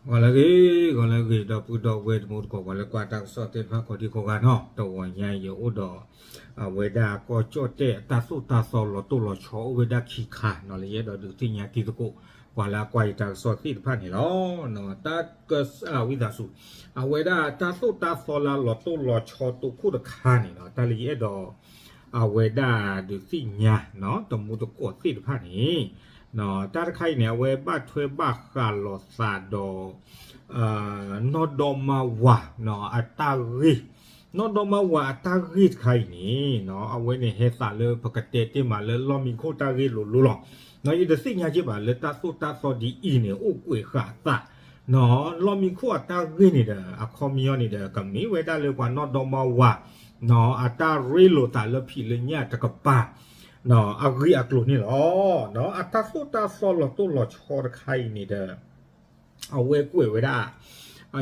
ဂီၤလၢအဂ့ၤ, ဂီၤလၢအဂ့ၤ ဒီပုၢ်ဒီဝဲၢ်တံၤသကိး ပှၤလၢကွၢ်တၢ်ကစီၣ်သ့ၣ်တဖၣ် ကိးဒံကိးဂၤနီၤ, တဂီၤညါအံၤ ယအိၣ်ဒီး အဝဲဒၣ်ကီၢ်ကၠီၣ်တဲၣ် တၢ်သိၣ်တၢ်သီလီၤတိၢ်လီၤဆီအိၣ်ဝဲဒၣ်ခံခါနီၤ, လၢယအဲၣ်ဒိးဒုးသ့ၣ်ညါတံၤသကိး ပှၤလၢအကွၢ်ယတၢ်ကစီၣ်သ့ၣ်တဖၣ်န့ၣ်လီၤ. တၢ်က ဝံသးစူၤ အဝဲဒၣ်တၢ်သိၣ်တၢ်သီလၢလီၤတိၢ်လီၤဆီတိခိၣ်တခါန့ၣ်နီၤ, တၢ်လၢယအဲၣ်ဒိး အဝဲဒၣ်ဒုးသ့ၣ်ညါ တံၤသကိးသ့ၣ်တဖၣ်န့ၣ် တၢ်တခါအံၤန့ၣ် အဝဲဘၣ်ထွဲဘၣ်ဃးလိာ်သးဒီး နီၢ်ဒီမါဝၤ အတၢ်ဂ့ၢ်, နီၢ်ဒီမါဝၤအတၢ်ဂ့ၢ်တခါအံၤန့ၣ် အဝဲန့ၣ်ဟဲသးလၢ ပကတဲတ့ၢ်မးလၢလီၢ်မံခိၣ်တၢ်ဂ့ၢ်လိၤလိၤလီၤ. ယတသ့ၣ်ညါက့ဘၣ်လၢတၢ်သိၣ်တၢ်သီဒ်အံၤန့ၣ် အိၣ်ကွဲးဃာ်အသး လီၢ်မံခိၣ်အတၢ်ဂ့ၢ်န့ၣ်ဒီး အခီပညီန့ၣ်ဒီး ကမ့ၢ်ဝဲဒၣ်လၢပှၤနီၢ်ဒီမါဝၤ အတၢ်ရ့လိာ်သးလၢဖံးလၢညၣ်တကပၤ အဂ့ၢ်အကျိၤန့ၣ်လီၤ. အတၢ်သိၣ်တၢ်သီလီၤတိၢ်လီၤဆီတခါအံၤန့ၣ်ဒီး အဝဲကွဲးဝဲဒၣ်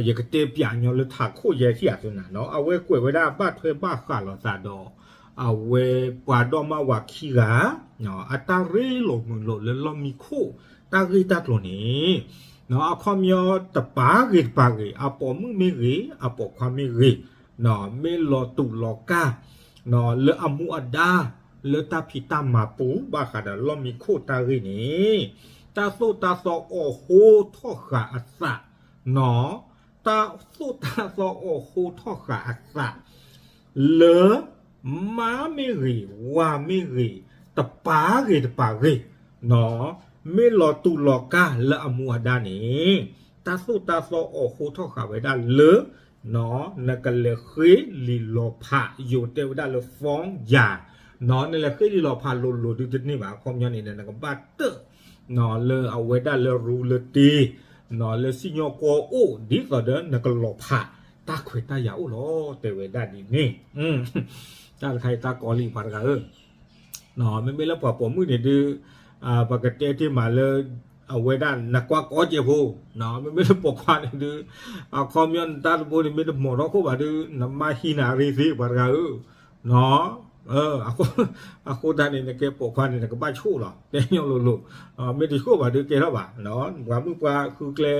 ယကတဲပၠးညီလၢထးခိၣ်ယဲၢ်ထံၣ်အသိးနၤနီၤ, အဝဲကွဲးဝဲဒၣ်ဘၣ်ထွဲဘၣ်ဃးလိာ်သးဒီး အဝဲပှၤဒီမါဝၤခံဂၤ အတၢ်ရ့လိာ်မုာ်လိာ်လၢလီၢ်မံခိၣ်တၢ်ဂ့ၢ်တၢ်ကျိၤန့ၣ် အခီပညီတပာ်ဂ့ၤတပာ်ဂ့ၤ အပိာ်မုၣ်မ့ၢ်ဂ့ၤ အပိာ်ခွါမ့ၢ်ဂ့ၤ မ့ၢ်လီၤတူာ်လီၤကာ် လၢအမူအဒါ လၢတၢ်ဖံးတၢ်မၤပူၤ ဘၣ်ဃးဒီးလီၢ်မံခိၣ်တၢ်ဂ့ၢ်န့ၣ် တၢ်သိၣ်တၢ်သီအိၣ်ဃိထီၣ်ဃာ်အသး တၢ်သိၣ်တၢ်သီအိၣ်ဃိထီၣ်ဃာ်အသး လၢ မါမ့ၢ်ဂ့ၤ ဝၤမ့ၢ်ဂ့ၤ တပာ်ဂ့ၤတပာ်ဂ့ၤ မ့ၢ်လီၤတူာ်လီၤကာ်လၢအမူအဒါန့ၣ် တၢ်သိၣ်တၢ်သီအိၣ်ဃိထီၣ်ဃာ်ဝဲဒၣ်လၢ နကလဲၤဃ့လံာ်လီၤဖး ယိၤတဲဝဲဒၣ်လၢ ฟ้องหย่า နလဲၤဃ့လံာ်လီၤဖးလိၤလိၤဒုတန့ၢ်ဘၣ် အခီပညီန့ၣ်ဒီး နကဘၣ်တၢၣ် လၢအဝဲဒၣ်လၢရူလၢတ့ လၢစံၣ်ညီၣ်ကွီၢ်အိၣ် ဒ်သိးဒီးနကလီၤဖး တၢ်ခွဲးတၢ်ယာ်အိၣ်လီၤ တဲဝဲဒၣ်ဒ်န့ၣ် တၢ်တခါအံၤတၢ်ကီလံပှၤတဂၤဧၢ မ့မ့ၢ်လၢပှၤပိာ်မုၣ်န့ၣ်ဒုး ပကတဲတ့ၢ်မးလၢ အဝဲဒၣ်နကွၢ်ကီကဲးဖိ မ့မ့ၢ်လၢပိာ်ခွါန့ၣ်ဒုး အခီပညီနတၢ်တဘိန့ၣ် မ့ၢ်တမီၤထီၣ်ခိၣ်ဘၣ်ဒုး နမါဟံးနၤအရ့သ့ပှၤတဂၤဧၢ အဃိသတးန့ၣ် နကဲပိာ်ခွါန့ၣ် နကဘၣ်ဆိၣ်လီၤ တဲညီလိၤလိၤ မ့ၢ်တဆိၣ်ဘၣ်ဒုးကဲထီၣ်ဘၣ် ပှၤမုၣ်ပှၤဃုကျဲ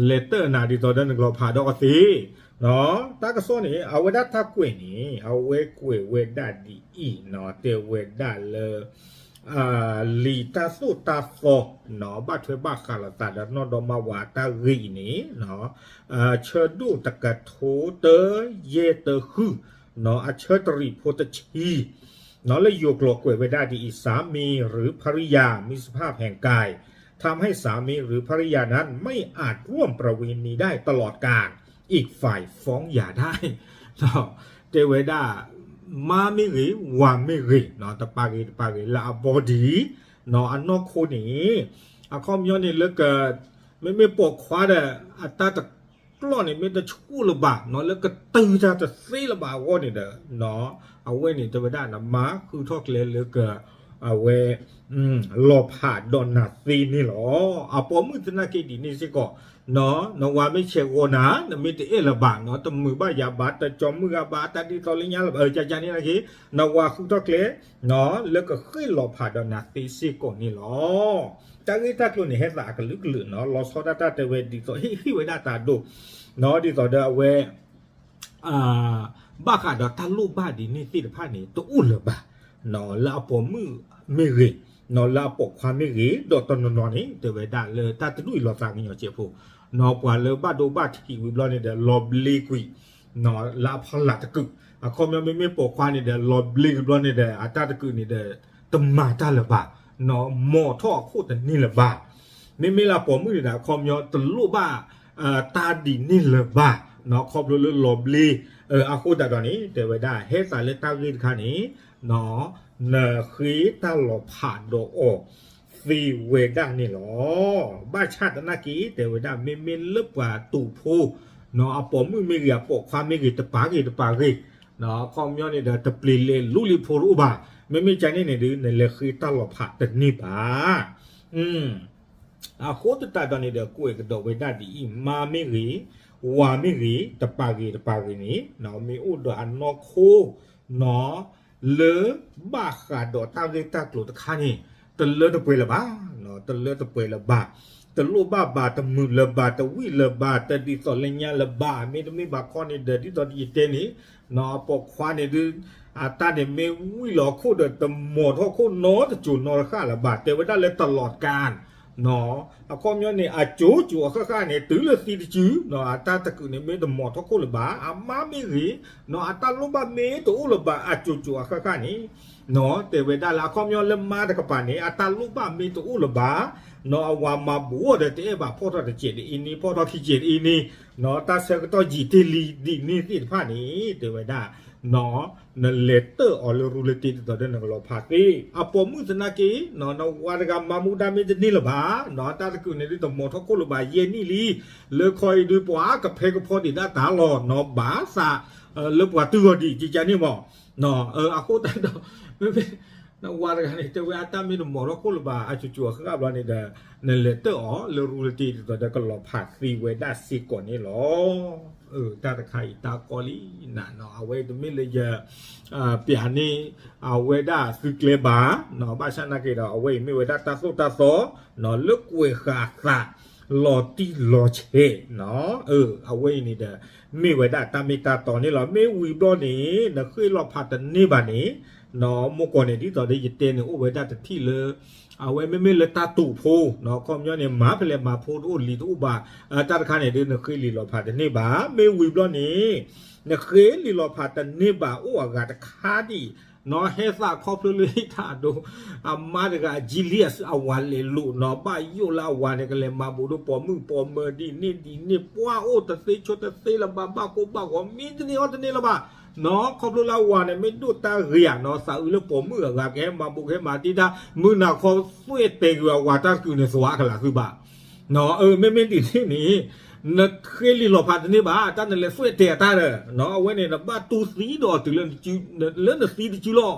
လဲၤတၢၣ်နၤဒ်သိးဒီးနကလီၤဖးဒီးအီၤသ့ တၢ်ကစီၣ်န့ၣ် အဝဲဒၣ်တၢ်ကွဲးန့ၣ် အဝဲကွဲးဝဲဒၣ်ဒ်အံၤ တဲဝဲဒၣ်လၢ လံာ်တၢ်သိၣ်တၢ်သီ ဘၣ်ထွဲဘၣ်ဃးလိာ်သးဒီးနီၢ်ဒီမါဝၤတၢ်ဂ့ၢ်အံၤန့ၣ် ဆၢဒိၣ်တကထိတၢယဲၢ်တဃု အဆၢတရံးဖိတဆံ လၢယိၤကျိာ်ကွဲးဝဲဒၣ်ဒ်အံၤ สามีหรือภรรยามีสภาพแห่งกาย ทำให้สามีหรือภรรยานั้นไม่อาจร่วมประเวณีได้ตลอดกาล อีกฝ่ายฟ้องหย่าได้ တဲဝဲဒၣ် မါမ့ၢ်ဂ့ၤ ဝၤမ့ၢ်ဂ့ၤ တပာ်ဂ့ၤတပာ်ဂ့ၤ လၢအ body အနီၢ်ခိန့ၣ် အခီပညီန့ၣ်လၢက မ့မ့ၢ်ပိာ်ခွါဒီး အတၢ်တကျီၢ်န့ၣ် မ့ၢ်တဆူၣ်လၢၤဘၣ် လၢကတုၤတၢ်တသ့လၢၤဘၣ်အဂီၢ်န့ၣ်ဒီး အဝဲန့ၣ်တဲဝဲဒၣ် နမါဃုထီၣ်ကျဲလၢက အဝဲ လီၤဖးဒီးနၤသ့န့ၣ်လီၤ. အပိာ်မုၣ်သနာ်က့ဒ်န့ၣ်စ့ၢ်ကီး နဝၤမ့ၢ်ဆဲးဂီၤနၤ နမ့ၢ်တအဲၣ်လၢၤဘၣ် တမုာ်ဘၣ်ယၤဘၣ် တကၠီမုၢ်ဂၤဘၣ် တၢ်ဒ်သိးလၢညါလၢၤဘၣ် ကကန့ၣ်နာ်က့ နဝၤဃုထီၣ်ကျဲ လၢကဃ့ၢ်လီၤဖးဒီးနၤသ့စ့ၢ်ကီးန့ၣ်လီၤ. တၢ်ဂ့ၢ်တၢ်ကျိၤန့ၣ် ဟဲသးအကလုာ်ကလုာ်နီၤ လီၤဆီဒၣ်တၢ်တဲဝဲဒ်သိး ဟ့ၣ်ဟ့ၣ်ဝဲဒၣ်တၢ်ဒိၣ် ဒ်သိးဒီးအဝဲ ဘၣ်ဃးဒီးတၢ်လိၣ်ဘၣ်ဒ်န့ၣ်သ့ၣ်တဖၣ်န့ၣ် တအိၣ်လၢၤဘၣ် လၢအပိာ်မုၣ်မ့ၢ်ဂ့ၤ လၢအပိာ်ခွါမ့ၢ်ဂ့ၤ ဒီးတနီၤနီၤန့ၣ် တဲဝဲဒၣ်လၢတၢ်တဒူၣ်အံၤလီၤသးကညီၤစဲးဖိ ပှၤလၢဘၣ်ဒိဘၣ်ထံးဝံၤဘျီန့ၣ်ဒီး လီၤဘျ့ကွံာ် လၢအဖီလာ်တကုာ် အခီပညီမ့မ့ၢ်ပိာ်ခွါန့ၣ်ဒီး လီၤဘျ့ကွံာ်ဘျီန့ၣ်ဒီး အတၢ်တကုာ်န့ၣ်ဒီး တမၤတၢ်လၢၤဘၣ် မ်ထီၣ်အခိၣ်တန့ၢ်လၢၤဘၣ် မ့မ့ၢ်လၢပိာ်မုၣ်န့ၣ်ဒီး အခီပညီတလိၣ်ဘၣ် တၢ်ဒ်န့ၣ်လၢၤဘၣ် ခီဖျိလၢလီၤဘျ့ အဃိသတးဒီးန့ၣ် တဲဝဲဒၣ် ဟဲသးလၢတၢ်ဂ့ၢ်တခါန့ၣ် နဃ့တၢ်လီၤဖးဒီးအီၤသ့ဝဲဒၣ်န့ၣ်လီၤ. ဘၣ်ဆၣ်သနာ်က့ တဲဝဲဒၣ် မ့မ့ၢ်လၢပှၤတူာ်ဖိ အပိာ်မုၣ်မ့ၢ်ဂ့ၤ အပိာ်ခွါမ့ၢ်ဂ့ၤ တပာ်ဂ့ၤတပာ်ဂ့ၤ အခီပညီန့ၣ်ဒီး တပျ့ၤလဲၤလူလံာ်ဖိတအိၣ်ဘၣ်. မ့မ့ၢ်ကန့ၣ်န့ၣ်ဒုး နလဲၤဃ့တၢ်လီၤဖးတန့ၢ်ဘၣ်. အဃိသတးဒီးန့ၣ်ဒီး ကွဲးကဒီးဝဲဒၣ်ဒ်အံၤ မါမ့ၢ်ဂ့ၤ ဝၤမ့ၢ်ဂ့ၤ တပာ်ဂ့ၤတပာ်ဂ့ၤန့ၣ် မ့ၢ်အိၣ်ဒီးအနီၢ်ခိ လၢဘၣ်ဃးဒီးတၢ်ဂ့ၢ်တၢ်ကျိၤတခါန့ၣ် တလၢတပှဲၤလၢၤဘၣ်, တလၢတပှဲၤလၢၤဘၣ်. တလိၣ်ဘၣ်ဘၣ် တမုာ်လၢၤဘၣ် တဝံၣ်လၢၤဘၣ် တဒ်သိးလၢညါလၢၤဘၣ် မ့တမ့ၢ်ဘၣ်ခီန့ၣ်ဒီး ဒ်သိးယတဲန့ၣ် နီၢ် အပိာ်ခွါန့ၣ်ဒုး အတၢ်န့ၣ်မ့ၢ်ဝံၣ်လီၤအခိၣ်ဒီး တမီၤထီၣ်ခိၣ်နီတစိၤနီတဃၣ်လၢၤဘၣ် တဲဝဲဒၣ်လၢတလီၤကါ နီၢ် အခီပညီန့ၣ် အစိၤစိၤအဃၣ်ဃၣ်န့ၣ် တုၤလၢသံတစု နီၢ် အတၢ်တကုာ်န့ၣ် မ့ၢ်တမီၤထီၣ်ခိၣ်လၢၤဘၣ် အမါမ့ၢ်ဂ့ၤ နီၢ် အတၢ်လိၣ်ဘၣ်မ့ၢ်တအိၣ်လၢၤဘၣ် အစိၤစိၤအဃၣ်ဃၣ်န့ၣ် နီၢ် တဲဝဲဒၣ်လၢအခီပညီလၢမါတကပၤန့ၣ် အတၢ်လိၣ်ဘၣ်မ့ၢ်တအိၣ်လၢၤဘၣ် နီၢ် အဝၤမၤဘူးအီၤဒီး တအဲၣ်ဘၣ်ဖီၣ်ထီၣ်တစဲးဒ်အံၤန့ၣ် ဖီၣ်ထီၣ်ခံစဲးဒ်အံၤန့ၣ် နီၢ် တၢ်ဆၢကတီၢ်ယံာ်တ့ၢ်လံဒ်န့ၣ်သ့ၣ်တဖၣ်န့ၣ် တဲဝဲဒၣ် နီၢ် နလဲၤတၢၣ်အီၤလၢရူလၢတ့ဒ်သိးဒီးနကလီၤဖးသ့ အပိာ်မုၣ်သနာ်က့ နီၢ် နဝၤတဂၤမၤမူဒါမ့ၢ်တန့ၢ်လၢၤဘၣ် နီၢ် တၢ်တကုာ်န့ၣ်ဒုးတမီၤထီၣ်ခိၣ်လၢၤဘၣ် ယဲၢ်နံၣ်လံ လၢခီအံၤဒုးပှၤကဖဲကဖီဒံးဒၣ်တၢ်လီၤ နီၢ် ဘၣ်သး လၢပှၤတုၤဂီၤဒံး ကကန့ၣ်မး နီၢ် အဃိသတးဒီး မ့မ့ၢ် နဝၤတဂၤန့ၣ် တဲဝဲအတၢ်မ့ၢ်တမီၤထီၣ်ခိၣ်လၢၤဘၣ် အစိၤစိၤအဃၣ်ဃၣ်ဘျီန့ၣ်ဒီး နလဲၤတၢၣ်အီၤလၢရူလၢတ့ဒ်သိးဒီးကလီၤဖးသ့ဝဲဒၣ်စ့ၢ်ကီးန့ၣ်လီၤ. တၢ်တခါအံၤတၢ်ကီလံနၤ နီၢ် အဝဲတမ့ၢ်လၢယ ပျးန့ၢ် အဝဲဒၣ်သုကျဲဘၣ် နီၢ် ဘၣ်ဆၣ်နာ်က့ဒီး အဝဲအံၤမ့ၢ်ဝဲဒၣ်တၢ်သိၣ်တၢ်သီ နီၢ် လၢကွဲးဃာ်အသး လီၤတံၢ်လီၤဆဲး နီၢ် အဝဲအံၤန့ၣ်ဒီး မ့ၢ်ဝဲဒၣ်တၢ်မ့ၢ်တၢ်တီန့ၣ်လီၤ. မ့ၢ်ဝံၤဘျီန့ၣ် နဃ့လီၤဖးတန့ၢ်ဘၣ်န့ၣ် နီၢ် မိၢ်ကီၢ်န့ၣ် ဒ်သိးဒီးယတဲန့ၣ် အိၣ်ဝဲဒၣ်တထံၣ်လၢ အဝဲမ့မ့ၢ်လၢတၢ်တိာ်ဖိ နီၢ် အခီပညီန့ၣ် မၤဖဲလဲၣ်မၤဖိတအိၣ်လံၤတအိၣ်ဘၣ် တၢ်တခါန့ၣ်ဒုး နဃ့လံာ်လီၤဖးတန့ၢ်ဘၣ်. မ့ၢ်ဝံၤဘျီန့ၣ် နဃ့လံာ်လီၤဖးတန့ၢ်ဘၣ်အိၣ်အဂၤတခါဒံး နီၢ် ဟဲသးခီဖျိလၢဟ့ၣ်တၢ်အဒိ အမါတဂၤ Genius အဝၤလဲၤလိာ် နီၢ် ဘၣ်ယိၣ်လၢအဝၤန့ၣ် ကလဲၤမၤဘူးဒီးပိာ်မုၣ်ပိာ်မၢၤဒ်န့ၣ်ဒ်န့ၣ် ပှၢ်အိၣ်တသ့ဆိတသ့လၢၤဘၣ် ဘၣ်ကိၢ်ဘၣ်ဂီၤ မံတန့ၢ်အီၣ်တန့ၢ်လၢၤဘၣ် နီၢ် ခီဖျိလၢအဝၤန့ၣ် မ့ၢ်ဒိၣ်တၢ်ဂ့ၤဧါ နီၢ် သးအုးလၢပိာ်မုၣ်အဂၤ ကဟဲမၤဘူးကဟဲမၤတံာ်တၢ် မုၢ်နၤခီသွဲၣ်တဲာ်ကွံာ်အဝၤတၢ်တကုာ်န့ၣ် သွါကလာ်သုဘၣ် နီၢ် မ့မ့ၢ်ဒ်န့ၣ်န့ၣ် နဃ့လံာ်လီၤဖးတန့ၢ်ဘၣ် တၢ်နလဲၤသွဲၣ်တဲာ်အတၢ်ဒီး နီၢ် အဝဲန့ၣ် နဘၣ်တူၢ်သံဒီးတုၤလၢ လၢနသံတစုလီၤ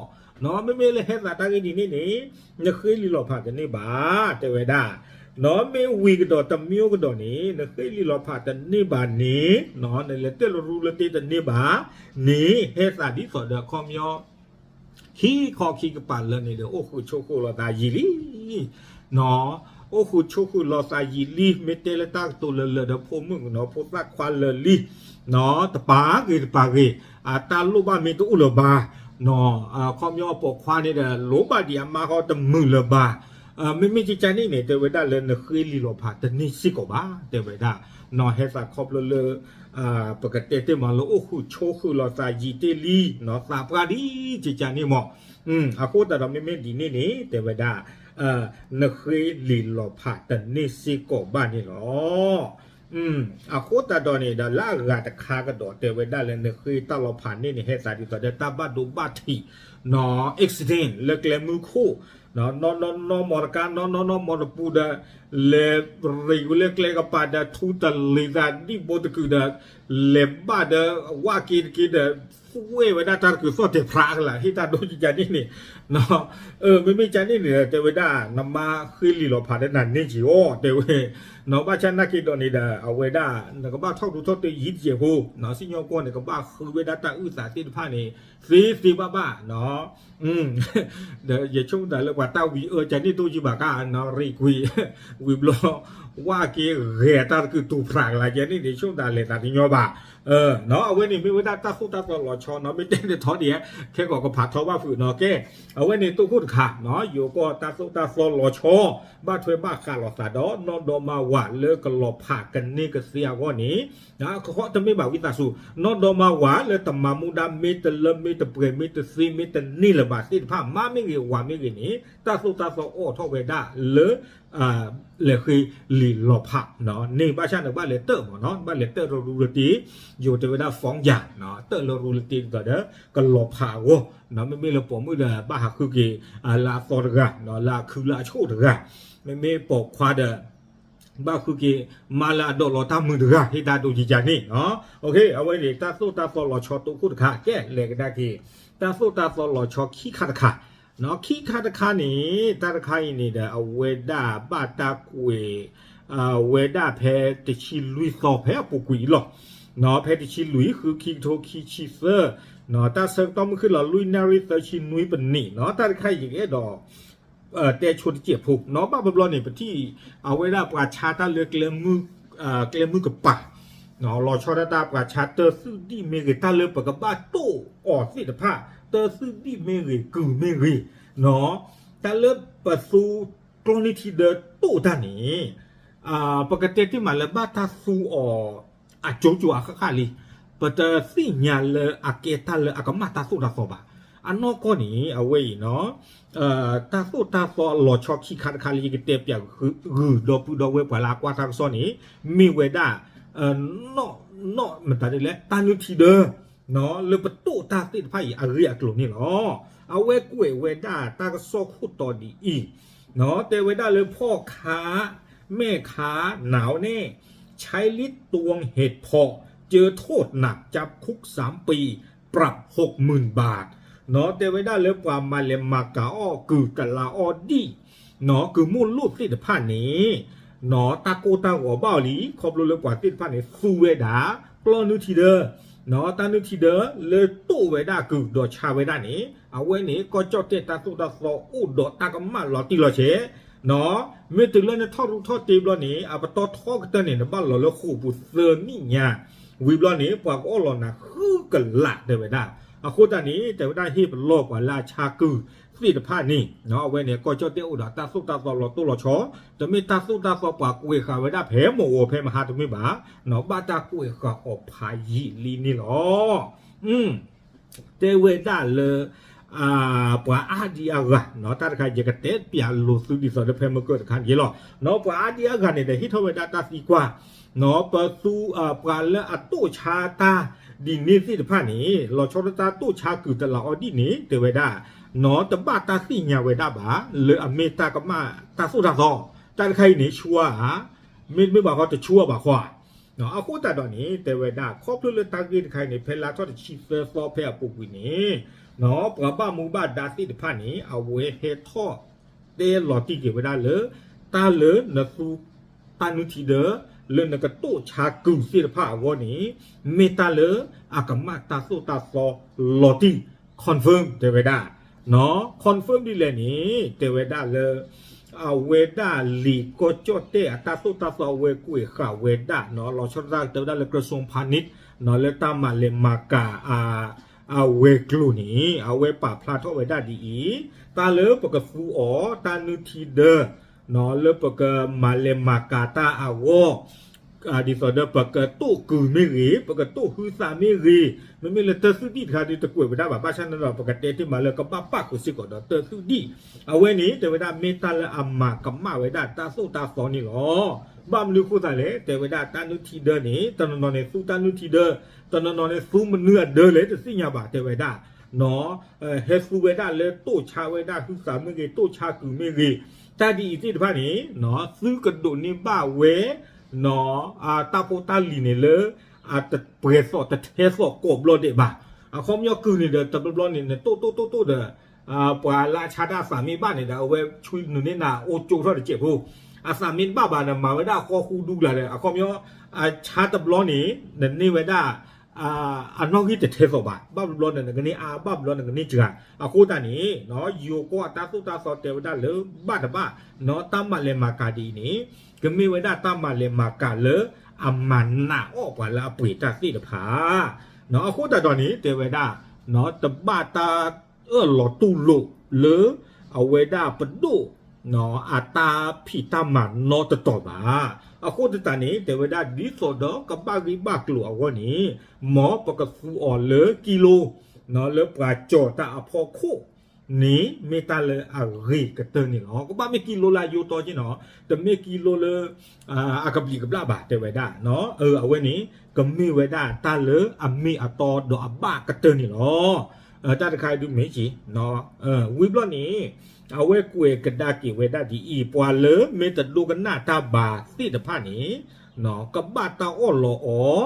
နီၢ် မ့မ့ၢ်လၢဟဲသးတၢ်ဂ့ၢ်ဒ်န့ၣ်န့ၣ် နဃ့လံာ်လီၤဖးတန့ၢ်ဘၣ် တဲဝဲဒၣ် နီၢ် မ့ၢ်ဝံၤကဒီးတမံၤကဒီးန့ၣ် နဃ့လံာ်လီၤဖးတန့ၢ်ဘၣ်န့ၣ် နီၢ် နလဲၤတၢၣ်လၢရူလၢတ့တန့ၢ်ဘၣ်န့ၣ် ဟဲသးဒ်သိးဒီးအခီပညီ ခံခီခံကပၤလၢာ်န့ၣ်ဒီး အိၣ်ဃုာ်ဆိးဃုာ်လိာ်သးယံာ်လံ နီၢ် အိၣ်ဃုာ်ဆိးဃုာ်လိာ်သးယံာ်လံ မ့ၢ်တဲလၢတၢ်ကတိၤလၢာ်လၢာ်ဒီး ဖိမုၣ်ကနီၤ ဖိသၣ်ခွါလၢာ်လံ နီၢ် တပာ်ဂ့ၤတပာ်ဂ့ၤ အတၢ်လိၣ်ဘၣ်မ့ၢ်တအိၣ်လၢၤဘၣ် နီၢ် အခီပညီအပိာ်ခွါန့ၣ်ဒီး လိၣ်ဘၣ်ဒံးအမါဃီတမုာ်လၢၤဘၣ် မ့မ့ၢ်ကကန့ၣ်န့ၣ် တဲဝဲဒၣ်လၢနဃ့လံာ်လီၤဖးတန့ၢ်စ့ၢ်ကီးဘၣ် တဲဝဲဒၣ် နီၢ် ဟဲသးခီဖျိလၢ ပကတဲတ့ၢ်မးလၢအိၣ်ဃုာ်ဆိးဃုာ်လိာ်သးယံာ်တ့ၢ်လံ နီၢ် သးပှၢ်ဒ်ကကန့ၣ်မး အဃိသတးဒီးမ့မ့ၢ်ဒ်န့ၣ်န့ၣ် တဲဝဲဒၣ် နဃ့လံာ်လီၤဖးတန့ၢ်စ့ၢ်ကီးဘၣ်န့ၣ်လီၤ. အဃိသတးဒီးန့ၣ်ဒီး လၢအဂၤတခါကဒီး တဲဝဲဒၣ်လၢနဃ့တၢ်လီၤဖးန့ၣ်န့ၣ် ဟဲသးဒ်သိးဒီးတၢ်ဘၣ်ဒိဘၣ်ထံး နီၢ် accident လၢကျဲမုၢ်ခိၣ် နီၢ်နီၢ်နီၢ်မီတကါ နီၢ်နီၢ်နီၢ်မီတပူၤဒီး လဲၤရံးဝဲလၢကျဲကပၤဒီး ထူတလံၤသးဒံၣ်ဘိတကုာ်ဒီး လဲၤဘၣ်ဒီး ဝၣ်က့ၤတက့ၤဒီး သွဲၣ်ဝဲဒၣ်တၢ်တကုာ်သီၣ်တဲာ်ဖြးကလာ် ဟ့ၣ်တၢ်ဒိကကန့ၣ်န့ၣ် မ့မ့ၢ်ကန့ၣ်န့ၣ် တဲဝဲဒၣ် နမါဃ့လံာ်လီၤဖးဒီးနၤန့ၢ်က့ၤအီၤ တဲဝဲ နီၢ် ဘၣ်ဆၣ်နာ်က့ဒီးန့ၣ်ဒီး အဝဲဒၣ် နကဘၣ်ထီၣ်ဒူထီၣ်တယံၤတယဲၢ်ဖိ နီၢ် စံၣ်ညီၣ်ကွီၢ်န့ၣ် ကဘၣ်ဃုဝဲဒၣ်တၢ်အုၣ်သးသ့ၣ်တဖၣ်န့ၣ် သ့သ့ဘၣ်ဘၣ် နီၢ် ဒီးယဆိကမိၣ်သးလၢပှၤတၢ်ဝံၤအၢကန့ၣ်တိၢ်ယံၤဘၣ်ကါ နီၢ် ရံးကွံာ် ဝံၤဘျီ ဝၣ်က့ၤဂဲၤတၢ်တကုာ်တူာ်ဖြးကလာ်ကန့ၣ်န့ၣ် ယဆိကမိၣ်သးလဲၤသးကညီဘၣ် နီၢ် အဝဲန့ၣ်မ့ၢ်ဝဲဒၣ်တၢ်သိၣ်တၢ်သီလီၤဆီ နီၢ် မ့ၢ်တဲန့ၣ်ထီဒံး ခဲကီးကဖးထီဘၣ်ဖုး နီၢ် ကဲ အဝဲန့ၣ်တိၢ်ခိၣ်တခါ နီၢ် ယိၤကီၢ်တၢ်သိၣ်တၢ်သီလီၤဆီ ဘၣ်ထွဲဘၣ်ဃးလိာ်သးဒီး နီၢ်ဒီမါဝၤလၢကလီၤဖးကန့ၢ်ကသ့အဂီၢ်န့ၣ် ကခီတမ့ၢ်ဘၣ်ဝံသးစူၤ နီၢ်ဒီမါဝၤလၢတမၤမူဒါ မ့ၢ်တလၢ မ့ၢ်တပှဲၤ မ့ၢ်တသ့ မ့ၢ်တန့ၢ်လၢၤဘၣ်သ့ၣ်တဖၣ် မါမ့ၢ်ဂ့ၤ ဝၤမ့ၢ်ဂ့ၤန့ၣ် တၢ်သိၣ်တၢ်သီအိၣ်ထီၣ်ဝဲဒၣ်လၢ လဲၤဃ့လံာ်လီၤဖး န့ၣ် ဘၣ်ဆၣ်န့ၣ် ဘၣ်လဲၤတၢၣ်မး နီၢ် ဘၣ်လဲၤတၢၣ်ရူရူတ့ ယိၤတဲဝဲဒၣ် ฟ้องหย่า တၢၣ်လၢရူလၢတ့ဒီး ကလီၤဖးအဂီၢ် မ့မ့ၢ်လၢပိာ်မုၣ်ဒီး ဘၣ်ဟးဃုက့ၤ လၢအသီတဂၤ လၢအခုလၢအဆိၣ်တဂၤ မ့မ့ၢ်ပိာ်ခွါဒီး ဘၣ်ဃုက့ၤ မါလၢအဒိးလီၤတၢ်မုာ်တဂၤ ဟ့ၣ်တၢ်ဒိကကန့ၣ် အဝဲန့ၣ် တၢ်သိၣ်တၢ်သီလီၤဆီတိၢ်ခိၣ်တခါ ကဲ လဲၤကဒါက့ၤ တၢ်သိၣ်တၢ်သီလီၤဆီခံခါတခါ ခံခါတခါန့ၣ် တၢ်တခါအံၤန့ၣ်ဒီး အဝဲဒၣ်ဘၣ်တၢ်ကွဲး ဝဲဒၣ်ဖဲတဆံလွံၢ်သီဖဲအပူၤကွံာ်အံၤလီၤ. ဖဲတဆံလွံၢ် ဃုခံကထိခံဆံသၢ တၢ်ဆၢကတီၢ်မုၢ်ဃ့ၢ်လီၤလွံၢ်နၣ်ရံၣ်သၢဆံနွံပနံး တၢ်တခါအံၤယကအဲၣ်ဒိး တဲဆိတစဲးဖိနီၤ. ဘၣ်ဘျီဘျီန့ၣ် ပထံၣ်အဝဲဒၣ်ပှၤဆါတၢ်လၢ ကျဲမုၢ်ကပၤ လီၤဆီဒၣ်တၢ်ပှၤဆါတၢ်သုးဒံၣ်မ့ၢ်ဂ့ၤ တၢ်လၢပကဘၣ်တိၢ်အီၤသ့ၣ်တဖၣ် တၢ်သုးဒံၣ်မ့ၢ်ဂ့ၤ ကုၢ်မ့ၢ်ဂ့ၤ တၢ်လၢပသူကျီနုၢ်ထံဒၢတိၢ်တၢ်န့ၣ် ပကတဲတ့ၢ်မးလၢဘၣ်တၢ်သူအီၤ အကၠိကၠိအဃၣ်ဃၣ်လံ, ပတသ့ၣ်ညါလၢအကဲတၢ်လၢအကမၣ်တၢ်သိၣ်တၢ်သီဘၣ်. အနီၢ်ကီၢ်န့ၣ် အဝဲအံၤနီၤ တၢ်သိၣ်တၢ်သီအလီၤဆီခံခါတခါလၢယကတဲပၠးဂုၢ်ဒီပုၢ်ဒီဝဲၢ်ပှၤလၢအကွၢ်တၢ်ကစီၣ်န့ၣ် မ့ၢ်ဝဲဒၣ် နီၢ်နီၢ်မတၤဒ်လဲၣ် တၢ်နုၢ်ထံဒၢ လၢပတိၢ်တၢ်သ့ၣ်တဖၣ်အံၤအဂ့ၢ်အကျိၤန့ၣ်လီၤ. အဝဲကွဲးဝဲဒၣ်တၢ်ကစီၣ်ခိၣ်တီဒ်အံၤ, တဲဝဲဒၣ်လၢ พ่อค้าแม่ค้าหนาวแน่ ใช้ลิตรตวงเห็ดเผาะ เจอโทษหนัก จำคุกสามปี ปรับหกหมื่นบาท တဲဝဲဒၣ်လၢပှၤမၤလဲၤမၤကၤအီၣ် ကုၢ်တလးအီၣ်ဒံၣ် ကုၢ်မိၢ်လိၣ်သ့ၣ်တဖၣ်န့ၣ် တၢ်ကိၢ်တၢ်ဂီၤဘၣ်အီၤလံ ခီဖျိလၢပှၤသ့ၣ်တဖၣ်န့ၣ် သူဝဲဒၣ် ကျီနုၢ်ထံဒၢ တၢ်နုၢ်ထံဒၢ လၢတိၢ်ဝဲဒၣ်ကုၢ်ဒီးဆါဝဲဒၣ်န့ၣ် အဝဲန့ၣ် ကီၢ်ကၠီၣ်တဲၣ်တၢ်သိၣ်တၢ်သီအိၣ်ဒီးတၢ်ကမၣ်လီၤတံၢ်လီၤဆဲး မ့ၢ်တုၤလၢနထီၣ်ရူၢ်ထီၣ်တ့ဘျီန့ၣ် အပတီၢ်ထီကတၢၢ်န့ၣ် နဘၣ်လီၤလၢဃိာ်ပူၤသၢနံၣ်ညါ ဝံၤဘျီန့ၣ် ပှၤကအီၣ်လီၤနၤဃုကလးတဲဝဲဒၣ်. အဃိသတးန့ၣ် တဲဝဲဒၣ်ဟ့ၣ်ပလီၢ်ပှၤလၢအဆါကုၢ်သ့ၣ်တဖၣ်န့ၣ် အဝဲန့ၣ် ကီၢ်ကၠီၣ်တဲၣ်အိၣ်ဒီးတၢ်သိၣ်တၢ်သီလီၤတိၢ်လီၤဆီ တမ့ၢ်တၢ်သိၣ်တၢ်သီပှၤကွဲးဃာ်ဝဲဒၣ်ဖဲမုၢ်ဂီၤဖဲမဟါတမ့ၢ်ဘၣ် ဘၣ်တၢ်ကွဲးဃာ်အီၤဖးယံာ်လံန့ၣ်လီၤ. တဲဝဲဒၣ်လၢ ပှၤအါဒံအါဂၤ တၢ်တခါယကတဲပၠးလိာ်သုဒ်သိးလၢဖဲမုၢ်ကၢၢ်တခါန့ၣ်လီၤ. ပှၤအါဒံအါဂၤန့ၣ်ဒီး ဟ့ၣ်ထီၣ်ဝဲဒၣ်တၢ်သံကွၢ် ပသူ ပှၤလၢအတိၢ်ဆါတၢ်ဒ်န့ၣ်သ့ၣ်တဖၣ်န့ၣ် လီၤဆီဒၣ်တၢ်တိၢ်ဆါကုၢ်တလးအီဒံၣ်န့ၣ် တဲဝဲဒၣ် တဘၣ်တၢ်သ့ၣ်ညါဝဲဒၣ်ဘၣ် လၢအမ့ၢ်တၢ်ကမၣ်တၢ်သိၣ်တၢ်သီ တၢ်တခါအံၤန့ၣ် ဆှါဧါ မ့တမ့ၢ်ဘၣ်ဃီတဆှါဘၣ်ဃီဧါ အဃိသတးဒီးန့ၣ် တဲဝဲဒၣ် ခီဖျိလၢတၢ်ဂ့ၢ်တခါအံၤန့ၣ် ဖဲလါထီၣ်တဆံသၢသီဖဲအပူၤကွံာ်န့ၣ် ပှၤဘၣ်မူဘၣ်ဒါသ့ၣ်တဖၣ်န့ၣ် အဝဲဟဲထီၣ်တဲလီၤတံၢ်က့ၤဝဲဒၣ်လၢ တၢ်လၢနသူ တၢ်နုၢ်ထံဒၢ လၢနကတိၢ်ဆါကုၢ်သ့ၣ်တဖၣ်အဂီၢ်န့ၣ် မ့ၢ်တၢ်လၢအကမၣ်တၢ်သိၣ်တၢ်သီလီၤတံၢ် confirm တဲဝဲဒၣ် confirm ဒ်လဲၣ်န့ၣ် တဲဝဲဒၣ်လၢ အဝဲဒၣ်လံာ်ကီၢ်ကၠီၣ်တဲၣ်အတၢ်သိၣ်တၢ်သီအဝဲကွဲးဃာ်ဝဲဒၣ် လီၤဆီဒၣ်တၢ်ကတၢၢ်ဝဲဒၣ်လၢ กระทรวงพาณิชย์ လၢတၢ်မၤလဲၤမၤကၤ အဝဲၤကျိၤန့ၣ် အဝဲပာ်ဖျါထီၣ်ဝဲဒၣ်ဒ်အံၤ, တၢ်လၢပကသူအီၤ တၢ်နုၢ်ထံဒၢ လၢပကမၤလဲၤမၤကၤတၢ်အဂီၢ် ဒ်သိးဒီးပကတိၢ်ကုၢ်မ့ၢ်ဂ့ၤ, ပကတိၢ်ဟုသးမ့ၢ်ဂ့ၤ, မ့မ့ၢ်လၢတၢ်သုးဒံၣ်တခါဒ်တကွဲးဝဲဒၣ်ဘၣ်, ဘၣ်ဆၣ်န့ၣ်ဒီး ပကတဲတ့ၢ်မးလၢကဘၣ်ပာ်ဃုာ်စ့ၢ်ကီးဒီးတၢ်သုးဒံၣ်, အဝဲန့ၣ် တဲဝဲဒၣ်မ့ၢ်တၢ်လၢအမၤကမၣ်ဝဲဒၣ်တၢ်သိၣ်တၢ်သီန့ၣ်လီၤ. ဘၣ်မနုၤအဃိသတးလဲၣ်, တဲဝဲဒၣ်တၢ်နုၢ်ထံဒၢန့ၣ် တနီၤနီၤန့ၣ် သူတၢ်နုၢ်ထံဒၢ, တနီၤနီၤန့ၣ် သူမနုၤအဒၢလဲၣ် တသ့ၣ်ညါဘၣ် တဲဝဲဒၣ် ဟဲသူဝဲဒၣ်လၢတိၢ်ဆါဝဲဒၣ်ဟုသးမ့ၢ်ဂ့ၤ, တိၢ်ဆါကုၢ်မ့ၢ်ဂ့ၤ, တၢ်ဒ်အံၤသ့ၣ်တဖၣ်န့ၣ် သုကဒိးန့ၢ်ဘၣ်ဝဲ တၢ်ဖိတၢ်လံၤန့ၣ်လၢ အတပှဲၤသိးတထဲသိးကိးဘျီဒဲးဘၣ်. အခီပညီကုၢ်န့ၣ်ဒီး တဘျီဘျီန့ၣ် နတိၢ်တိၢ်တိၢ်တိၢ်ဒီး ပှၤလၢအဆါတၢ်အသးမ့ၢ်ဘၣ်န့ၣ်ဒီး အဝဲဆွံနုာ်န့ၢ်နၤအိၣ်ကၠိထီၣ်တစဲးဖိ, အသးမ့ၢ်တဘၣ်ဘၣ်ဒီး မၤဝဲဒၣ်ဃီဃူဒူကျါဒီး အခီပညီ အဆါတဘျီန့ၣ် နန့ၢ်ဝဲဒၣ် အနီၣ်ဂံၢ်တထဲသိးဘၣ်, ဘၣ်ဘျီဘျီန့ၣ် နကန့ၢ်အါ, ဘၣ်ဘျီနကန့ၢ်စှၤ. အဃိသတးန့ၣ် ယိၤကီၢ်အတၢ်သိၣ်တၢ်သီတဲဝဲဒၣ်လၢဘၣ်တဘၣ်, တၢ်မၤလဲၤမၤကၤဒ်အံၤန့ၣ် ကမ့ၢ်ဝဲဒၣ်တၢ်မၤလဲၤမၤကၤလၢအမၤနာ်အီၣ်ပှၤလၢအပှ့ၤတၢ်သ့ၣ်တဖၣ် အဃိသတးဒီးန့ၣ် တဲဝဲဒၣ် တဘၣ်တၢ်အၢၣ်လီၤတူၢ်လိာ်လၢ အဝဲဒၣ်ပဒိၣ် အတၢ်ဖံးတၢ်မၤနီတတီၤဘၣ်. အဃိသတးန့ၣ် တဲဝဲဒၣ်ဒ်သိးဒီးကဘၣ်ဂ့ၢ်ဘၣ်ကျိၤအဂီၢ်န့ၣ် မ်ပကသူအီၤလၢကံလိ လၢပှၤကၠီၤတၢ်အဖီခိၣ်န့ၣ် မ့ၢ်တၢ်လၢအဂ့ၤကတၢၢ်န့ၣ်လီၤ. ကဘၣ်မ့ၢ်ကံလိလၢအယိတီက့နီၤ, တမ့ၢ်ကံလိလၢ အကဘျံးကဘျၣ်ဘၣ် တဲဝဲဒၣ်. အဝဲန့ၣ် ကမ့ၢ်ဝဲဒၣ်တၢ်လၢအမ့ၢ်အတီဒီးအဘၣ်ကတၢၢ်န့ၣ်လီၤ. တၢ်တခါအံၤဒုးမ့ၢ်က့ၤ ဝံၤဘျီန့ၣ် အဝဲကွဲးကဒါက့ၤဝဲဒၣ်ဒ်အံၤ, ပှၤလၢမ့ၢ်တဒိကနၣ်တၢ်ဘၣ်သ့ၣ်တဖၣ်န့ၣ် ကဘၣ်တၢ်အီၣ်လီၤ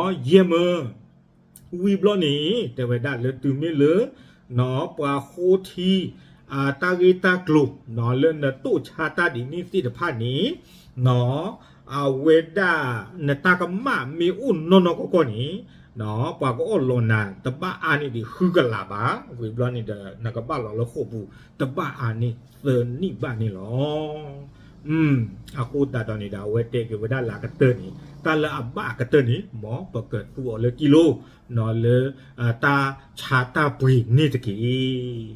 အီၤ ယဲၢ်မၢ ဝံၤဘျီန့ၣ် တဲဝဲဒၣ်လၢတုၤမ့ၢ်လၢ ပှၤဃိထံ တၢ်ဂ့ၢ်တၢ်ကျိၤ လၢနတိၢ်ဆါတၢ်ဒ်န့ၣ်သ့ၣ်တဖၣ်န့ၣ် အဝဲဒၣ်နတၢ်ကမၣ်မ့ၢ်အိၣ်နီၢ်နီၢ်ကီၢ်ကီၢ်န့ၣ် ပှၤကအီၣ်လီၤနၤတဘၣ်အါန့ၢ်ဒံးဃုကလးဘၣ်, ဝံၤဘျီန့ၣ်ဒီး နကဘၣ်လီၤလၢဃိာ်ပူၤ တဘၣ်အါန့ၢ်သၢနံၣ်ဘၣ်န့ၣ်လီၤ. အဃိသတးဒီးန့ၣ်ဒီး အဝဲတဲက့ၤဝဲဒၣ်လၢအကတၢၢ်န့ၣ် တၢ်လၢအဘၣ်အကတၢၢ်န့ၣ် မ်ပကသူအီၤလၢကံလိ လၢ တၢ်ဆါတၢ်ပှ့ၤန့ၣ်တက့ၢ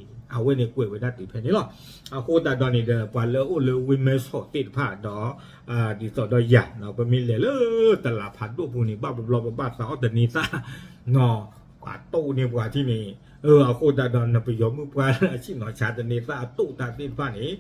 ်. အဝဲန့ၣ်ကွဲးဝဲဒၣ်တုၤဖဲန့ၣ်လီၤ. အဃိသတးဒီးန့ၣ်ဒီး ပှၤလၢအအိၣ်လၢဝ့ၢ်မဲဆီးသ့ၣ်တဖၣ်ဒီး ဒ်သိးဒီးယၤ ပမ့ၢ်လဲၤလၢတလးဖးဒိၣ်ပူၤန့ၣ် ဘၣ်ဘျီဘျီ ပဘၣ်သးအီၣ်တန့ၤသၣ် ပှၤတိၢ်န့ၢ်ပှၤထံၣ်န့ၣ်, အဃိသတးဒီး နပယီၤမုၣ်ပှၢ်လၢအဆ့ၣ်နီၤဆါတန့ၤသၣ်အတိၢ်တၢ်သ့ၣ်တဖၣ်န့ၣ်,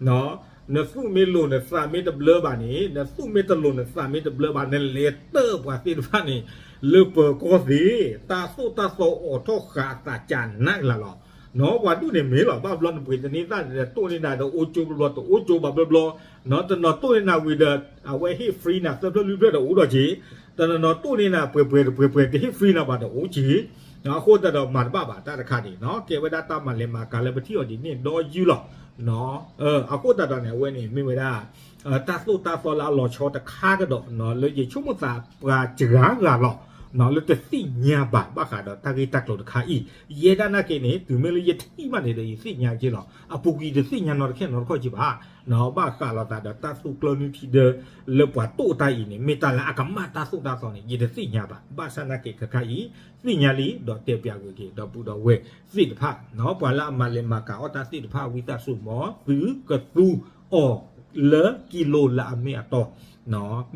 နသူၣ်မ့ၢ်လိၤနသးမ့ၢ်တဘျၢဘၣ်န့ၣ်, နသူၣ်မ့ၢ်တလိၤနသးမ့ၢ်တဘျၢဘၣ် နလဲၤတၢၢ်ပှၤသ့ၣ်တဖၣ်န့ၣ် လၢပၢၤကီၢ်သ့, တၢ်သိၣ်တၢ်သီအိးထီၣ်ဃာ်အသးကနးကလၤလီၤ. ပှၤဒူၣ်န့ၣ်မ့ၢ်လီၤ, ဘၣ်ဘျီနပှ့ၤတန့ၤသၣ်န့ၣ်ဒီး တိၢ်န့ၢ်နၤဒီးအိၣ်ကၠိဘျီဘျီ တအိၣ်ကၠိဘၣ်ဘျီဘျီ, တနီၤတိၢ်န့ၢ်နၤဝံၤဒီး အဝဲဟ့ၣ် free နၤသၢဖျၢၣ်လွံၢ်ဖျၢၣ်ဒီးအိၣ်ဒီးက့ၤ, တနီၤတိၢ်န့ၢ်နၤပှဲၤပှဲၤတပှဲၤပှဲၤ တဟ့ၣ် free နၤဘၣ်ဒီးအိၣ်က့ၤ. အဃိသတးဒီးမၤတဘၣ်ဘၣ်တၢ်တခါန့ၣ် ကဲဝဲဒၣ်တၢ်မၤလဲၤမၤကၤလၢပထံၣ်အီၤဒ်န့ၣ်ဒီးယုၢ်လီၤ. အဃိသတးဒီးန့ၣ် အဝဲန့ၣ်မ့ၢ်ဝဲဒၣ် တၢ်သိၣ်တၢ်သီလၢအလီၤဆီတခါကဒီး လၢယဆိကမိၣ်သးပှၤစှၤဂၤလီၤ လၢတသ့ၣ်ညါဘၣ် ဘၣ်ဃးဒီးတၢ်ဂ့ၢ်တၢ်ကျိၤတခါအံၤ, ယဲဒၣ်နာ်က့န့ၣ် တုၤမ့ၢ်လၢယထံၣ်ဘၣ်န့ၣ်ဒီး ယသ့ၣ်ညါက့လီၤ. အပူၤကွံာ်ယတသ့ၣ်ညါနီတခဲနီတခီၣ်က့ဘၣ်. ဘၣ်ဃးလိာ်သးဒီးတၢ်သူကျၢနုၢ်ထံဒၢ လၢပှၤတိၢ်တၢ်အံၤန့ၣ် မ့ၢ်တၢ်လၢအကမၣ်တၢ်သိၣ်တၢ်သီန့ၣ် ယတသ့ၣ်ညါဘၣ်. ဘၣ်ဆၣ်နာ်က့ခဲခါအံၤ သ့ၣ်ညါလံ ဒီးတဲပျးကွံာ်က့ၤ ဒီပုၢ်ဒီဝဲၢ်သ့ၣ်တဖၣ် ပှၤလၢအမၤလဲၤမၤကၤအီၣ်တၢ်သ့ၣ်တဖၣ် ဝံသးစူၤ မ်သုကသူအီၤလၢကံလိလၢအမ့ၢ်အတီ,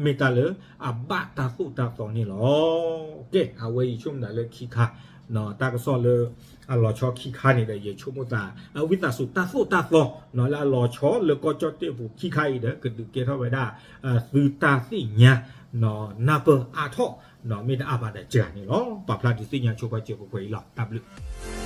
မ့ၢ်တၢ်လၢအဘၣ်တၢ်သိၣ်တၢ်သီန့ၣ်လီၤ. ကဲ အဝဲယဆိကမိၣ်သးလၢခံခါ တၢ်ကစီၣ်လၢအလီၤဆီခံခါန့ၣ်ဒီး ယဆိကမိၣ်သး ဝံသးစူၤ တၢ်သိၣ်တၢ်သီ လၢအလီၤဆီလၢကီၢ်ကၠီၣ်တဲၣ်ပူၤခံခါအံၤဒီး ကဒုးကဲထီၣ်ဝဲဒၣ် သုတၢ်သ့ၣ်ညါ နၢ်ပၢၢ်အါထီၣ် မ့ၢ်တအါဘၣ်ဒီးစှၤန့ၣ်လီၤ. ပာ်ဖျါဒုးသ့ၣ်ညါဆိကွၢ်စၢၤပှဲၤပှဲၤအံၤလီၤ. တၢ်ဘျုး